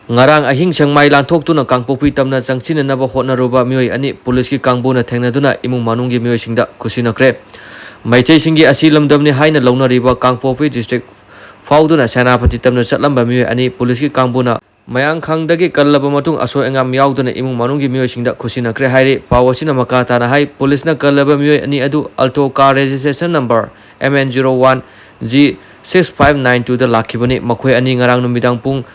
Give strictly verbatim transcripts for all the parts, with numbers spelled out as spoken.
ꯉꯔꯥꯡ ꯑꯍꯤꯡ ꯁꯦꯡꯃꯥꯏ ꯂꯥꯟꯊꯣꯛꯇꯨꯅ ꯀꯥꯡꯄꯣꯛꯄꯤ ꯇꯝꯅ ꯆꯪꯁꯤꯟꯅꯅꯕ ꯍꯣꯠꯅꯔꯨꯕ ꯃꯤꯑꯣꯏ ꯑꯅꯤ ꯄꯨꯂꯤꯁꯀꯤ ꯀꯥꯡꯕꯨꯅ ꯊꯦꯡꯅꯗꯨꯅ ꯏꯃꯨꯡ ꯃꯅꯨꯡꯒꯤ ꯃꯤꯑꯣꯏꯁꯤꯡꯗ ꯈꯨꯠꯁꯤꯟꯅꯈ꯭ꯔꯦ꯫ ꯃꯩꯇꯩꯁꯤꯡꯒꯤ ꯑꯁꯤ ꯂꯝꯗꯝꯅꯤ ꯍꯥꯏꯅ ꯂꯧꯅꯔꯤꯕ ꯀꯥꯡꯄꯣꯛꯄꯤ ꯗꯤꯁꯇ꯭ꯔꯤꯛ ꯐꯥꯎꯗꯨꯅ ꯁꯦꯅꯥꯄꯇꯤ ꯇꯝꯅ ꯆꯠꯂꯝꯕ ꯃꯤꯑꯣꯏ ꯑꯅꯤ ꯄꯨꯂꯤꯁꯀꯤ ꯀꯥꯡꯕꯨꯅ ꯃꯌꯥꯡꯈꯥꯡꯗꯒꯤ ꯀꯜꯂꯕ ꯃꯇꯨꯡ ꯑꯁꯣꯏ ꯑꯉꯥꯝ ꯌꯥꯎꯗꯅ ꯏꯃꯨꯡ ꯃꯅꯨꯡꯒꯤ ꯃꯤꯑꯣꯏꯁꯤꯡꯗ ꯈꯨꯠꯁꯤꯟꯅꯈ꯭ꯔꯦ ꯍꯥꯏꯔꯤ꯫ ꯄꯥꯎ ꯑꯁꯤꯅ ꯃꯈꯥ ꯇꯥꯅ ꯍꯥꯏ, ꯄꯨꯂꯤꯁꯅ ꯀꯜꯂꯕ ꯃꯤꯑꯣꯏ ꯑꯅꯤ ꯑꯗꯨ Alto car registration number M N zero one G six five nine two ꯗ ꯂꯥꯛꯈꯤꯕꯅꯤ꯫ ꯃꯈꯣꯏ ꯑꯅꯤ ꯉꯔꯥꯡ ꯅꯨꯃꯤꯗꯥꯡ ꯄꯨꯡ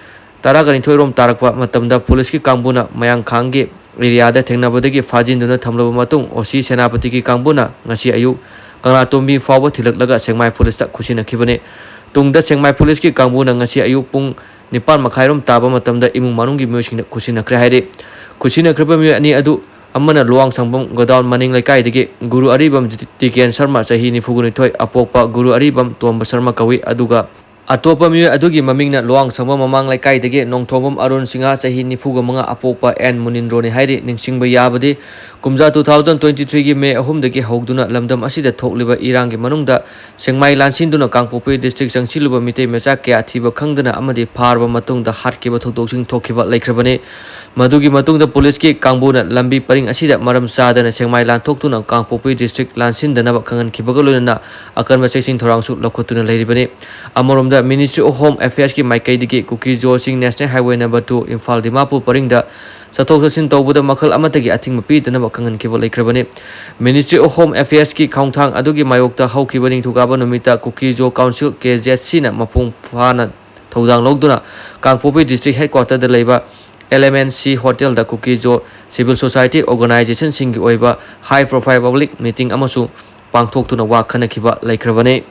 ꯇꯔꯥꯒ ꯅꯤꯊꯣꯏ ꯔꯣꯝ ꯇꯥꯔꯛꯄ ꯃꯇꯝꯗ ꯄꯨꯂꯤꯁꯀꯤ ꯀꯥꯡꯕꯨꯅ ꯃꯌꯥꯡꯈꯥꯡꯒꯤ ꯑꯦꯔꯤꯌꯥꯗ ꯊꯦꯡꯅꯕꯗꯒꯤ ꯐꯥꯖꯤꯟꯗꯨꯅ ꯊꯝꯂꯕ ꯃꯇꯨꯡ, ꯑꯣ ꯁꯤ ꯁꯦꯅꯥꯄꯇꯤꯒꯤ ꯀꯥꯡꯕꯨꯅ ꯉꯁꯤ ꯑꯌꯨꯛ ꯀꯪꯂꯥꯇꯣꯝꯕꯤ ꯐꯥꯎꯕ ꯊꯤꯜꯂꯛꯂꯒ ꯁꯦꯡꯃꯥꯏ ꯄꯨꯂꯤꯁꯇ ꯈꯨꯠꯁꯤꯟꯅꯈꯤꯕꯅꯤ꯫ ꯇꯨꯡꯗ ꯁꯦꯡꯃꯥꯏ ꯄꯨꯂꯤꯁꯀꯤ ꯀꯥꯡꯕꯨꯅ ꯉꯁꯤ ꯑꯌꯨꯛ ꯄꯨꯡ ꯅꯤꯄꯥꯟ ꯃꯈꯥꯏꯔꯣꯝ ꯇꯥꯕ ꯃꯇꯝꯗ ꯏꯃꯨꯡ ꯃꯅꯨꯡꯒꯤ ꯃꯤꯑꯣꯏꯁꯤꯡꯗ ꯈꯨꯠꯁꯤꯟꯅꯈ꯭ꯔꯦ ꯍꯥꯏꯔꯤ꯫ ꯈꯨꯠꯁꯤꯟꯅꯈ꯭ꯔꯤꯕ ꯃꯤꯑꯣꯏ ꯑꯅꯤ ꯑꯗꯨ ꯑꯃꯅ ꯂꯨꯋꯥꯡꯁꯪꯕꯝ ꯒꯣꯗꯥꯎꯟ ꯃꯅꯤꯡ ꯂꯩꯀꯥꯏꯗꯒꯤ ꯒꯨꯔꯨ ꯑꯔꯤꯕꯝ ꯇꯤꯀꯦꯟ ꯁꯔꯃ, ꯆꯍꯤ ꯅꯤꯐꯨꯒ ꯅꯤꯊꯣꯏ, ꯑꯄꯣꯛꯄ ꯒꯨꯔꯨ ꯑꯔꯤꯕꯝ ꯇꯣꯝꯕ ꯁꯔꯃ ꯀꯧꯏ꯫ ꯑꯗꯨꯒ ꯑꯇꯣꯞꯄ ꯃꯤꯑꯣꯏ ꯑꯗꯨꯒꯤ ꯃꯃꯤꯡꯅ ꯂꯨꯋꯥꯡꯁꯪꯕꯝ ꯃꯃꯥꯡ ꯂꯩꯀꯥꯏꯗꯒꯤ ꯅꯣꯡꯊꯣꯝꯕꯝ ꯑꯔꯨꯟ ꯁꯤꯡꯍ, ꯆꯍꯤ ꯅꯤꯐꯨꯒ ꯃꯉꯥ, ꯑꯄꯣꯛꯄ ꯑꯦꯟ ꯃꯨꯅꯤꯟꯗ꯭ꯔꯣꯅꯤ ꯍꯥꯏꯔꯤ꯫ ꯅꯤꯡꯁꯤꯡꯕ ꯌꯥꯕꯗꯤ, ꯀꯨꯝꯖꯥ two thousand twenty three ꯒꯤ ꯃꯦ ꯑꯍꯨꯝꯗꯒꯤ ꯍꯧꯗꯨꯅ ꯂꯝꯗꯝ ꯑꯁꯤꯗ ꯊꯣꯛꯂꯤꯕ ꯏꯔꯥꯡꯒꯤ ꯃꯅꯨꯡꯗ ꯁꯦꯡꯃꯥꯏ ꯂꯥꯟꯁꯤꯟꯗꯨꯅ ꯀꯥꯡꯄꯣꯛꯄꯤ ꯗꯤꯁꯇ꯭ꯔꯤꯛ ꯆꯪꯁꯤꯜꯂꯨꯕ ꯃꯤꯇꯩ ꯃꯆꯥ ꯀꯌꯥ ꯊꯤꯕ ꯈꯪꯗꯅ ꯑꯃꯗꯤ ꯐꯥꯔꯕ ꯃꯇꯨꯡꯗ ꯍꯥꯠꯈꯤꯕ ꯊꯧꯗꯣꯛꯁꯤꯡ ꯊꯣꯛꯈꯤꯕ ꯂꯩꯈ꯭ꯔꯕꯅꯤ꯫ ꯃꯗꯨꯒꯤ ꯃꯇꯨꯡꯗ ꯄꯨꯂꯤꯁꯀꯤ ꯀꯥꯡꯕꯨꯅ ꯂꯝꯕꯤ ꯄꯔꯤꯡ ꯑꯁꯤꯗ ꯃꯔꯝ ꯆꯥꯗꯅ ꯁꯦꯡꯃꯥꯏ ꯂꯥꯟꯊꯣꯛꯇꯨꯅ ꯀꯥꯡꯄꯣꯛꯄꯤ ꯗꯤꯁꯇ꯭ꯔꯤꯛ ꯂꯥꯟꯁꯤꯟꯗꯅꯕ ꯈꯪꯍꯟꯈꯤꯕꯒ ꯂꯣꯏꯅꯅ ꯑꯀꯟꯕ ꯆꯦꯛꯁꯤꯟ ꯊꯧꯔꯥꯡꯁꯨ ꯂꯧꯈꯠꯇꯨꯅ ꯂꯩꯔꯤꯕꯅꯤ꯫ ꯑꯃꯔꯣꯝꯗ, Ministry of Home Affairs ꯀꯤ ꯃꯥꯏꯀꯩꯗꯒꯤ ꯀꯨꯀꯤ-ꯖꯣꯁꯤꯡ National Highway number two, Imphal Dimapur ꯄꯔꯤꯡꯗ ꯆꯠꯊꯣꯛ ꯆꯠꯁꯤꯟ ꯇꯧꯕꯗ ꯃꯈꯜ ꯑꯃꯠꯇꯒꯤ ꯑꯊꯤꯡꯕ ꯄꯤꯗꯅꯕ ꯈꯪꯍꯟꯈꯤꯕ ꯂꯩꯈ꯭ꯔꯕꯅꯤ꯫ Ministry of Home Affairs ꯀꯤ ꯈꯣꯡꯊꯥꯡ ꯑꯗꯨꯒꯤ ꯃꯥꯌꯣꯛꯇ ꯍꯧꯈꯤꯕ ꯅꯤꯡꯊꯧꯀꯥꯕ ꯅꯨꯃꯤꯠꯇ ꯀꯨꯀꯤ-ꯖꯣ ꯀꯥꯎꯟꯁꯤꯜ, ꯀꯦ ꯖꯦꯠ ꯁꯤꯅ ꯃꯄꯨꯡ ꯐꯥꯅ ꯊꯧꯗꯥꯡ ꯂꯧꯗꯨꯅ ꯀꯥꯡꯄꯣꯛꯄꯤ ꯗꯤꯁꯇ꯭ꯔꯤꯛ ꯍꯦꯗꯀ꯭ꯋꯥꯇꯔꯗ ꯂꯩꯕ ꯑꯦꯜ ꯑꯦꯝ ꯑꯦꯟ ꯁꯤ ꯍꯣꯇꯦꯜꯗ ꯀꯨꯀꯤ-ꯖꯣ civil society organization ꯁꯤꯡꯒꯤ ꯑꯣꯏꯕ high profile public meeting ꯑꯃꯁꯨ ꯄꯥꯡꯊꯣꯛꯇꯨꯅ ꯋꯥ ꯈꯟꯅꯈꯤꯕ ꯂꯩꯈ꯭ꯔꯕꯅꯤ꯫